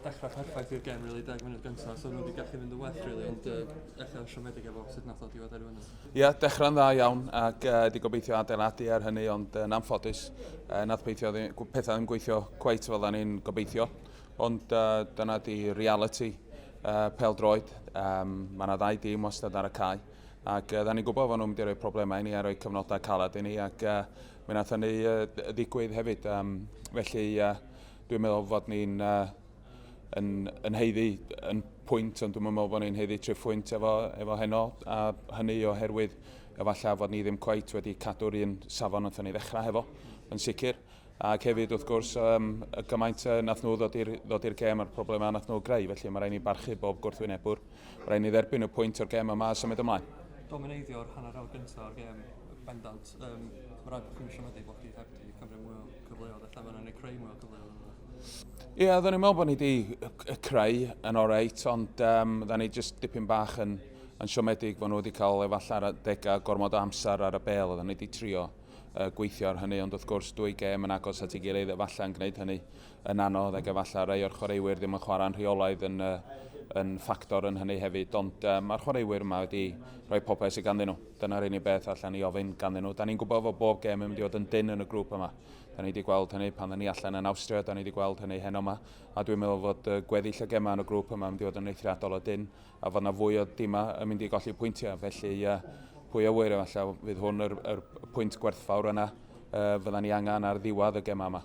Dechrau perffaith i'r gem, really, 10 munud gyntaf, so nhw wedi gallu fynd yn well, really, ond ella siomedig efo sut nath o diwedd ar hynny. Ie, yeah, dechrau'n dda iawn ac di gobeithio adeiladu ar hynny, ond yn anffodus, nath peithio, pethau ddim gweithio cweit fel da ni'n gobeithio. Ond dyna di reality pêl-droed. Mae yna ddau dîm wastad ar y cae. Ac da ni'n gwybod fod nhw'n mynd i roi problemau i ni a rhoi cyfnodau caled i ni ac mi wnaeth hynny ddigwydd hefyd. Felly dwi'n meddwl fod ni'n yn, yn haeddu yn pwynt, ond dwi'n meddwl bod ni'n haeddu triphwynt efo, efo heno, a hynny oherwydd efallai fod ni ddim cweit wedi cadw'r un safon wnaethon ni ddechrau hefo, yn sicr. Ac hefyd, wrth gwrs, um, y gymaint nath nhw ddod i'r, ddod i'r gêm a'r problemau nath nhw greu, felly mae rhaid ni barchu bob gwrthwynebwr. Mae rhaid ni dderbyn y pwynt o'r gêm yma a symud ymlaen. Domineiddio'r hanner awr gyntaf o'r gêm, bendant. Um, mae rhaid bod chi'n siomedig bod chi heb di cymryd mwy o cyfleoedd, allan fan yna creu mwy o cyfleoedd. Ie, yeah, oedden ni'n meddwl bod ni wedi creu yn oreit, ond um, oedden ni jyst dipyn bach yn, yn siomedig fod nhw wedi cael efallai adegau gormod o amser ar y bel, oedden ni wedi trio gweithio ar hynny, ond wrth gwrs dwy gêm yn agos at ei gilydd efallai yn gwneud hynny yn anodd ac efallai rai o'r chwaraewyr ddim yn chwarae'n rheolaidd yn, yn ffactor yn hynny hefyd, ond um, mae'r chwaraewyr yma wedi rhoi popeth sydd ganddyn nhw. Dyna'r unig beth allan ni ofyn ganddyn nhw. Da ni'n gwybod fod bob gêm yn mynd i fod yn dynn yn y grŵp yma. Da ni wedi gweld hynny pan da ni allan yn Awstria, da ni wedi gweld hynny heno yma, a dwi'n meddwl fod gweddill y gemau yn y grŵp yma yn mynd i fod yn eithriadol o dynn a fod yna fwy o dimau yn mynd i golli pwyntiau. Felly, pwy a ŵyr, efallai fydd hwn yr, yr pwynt gwerthfawr yna fydda ni angen ar ddiwedd y gemau yma.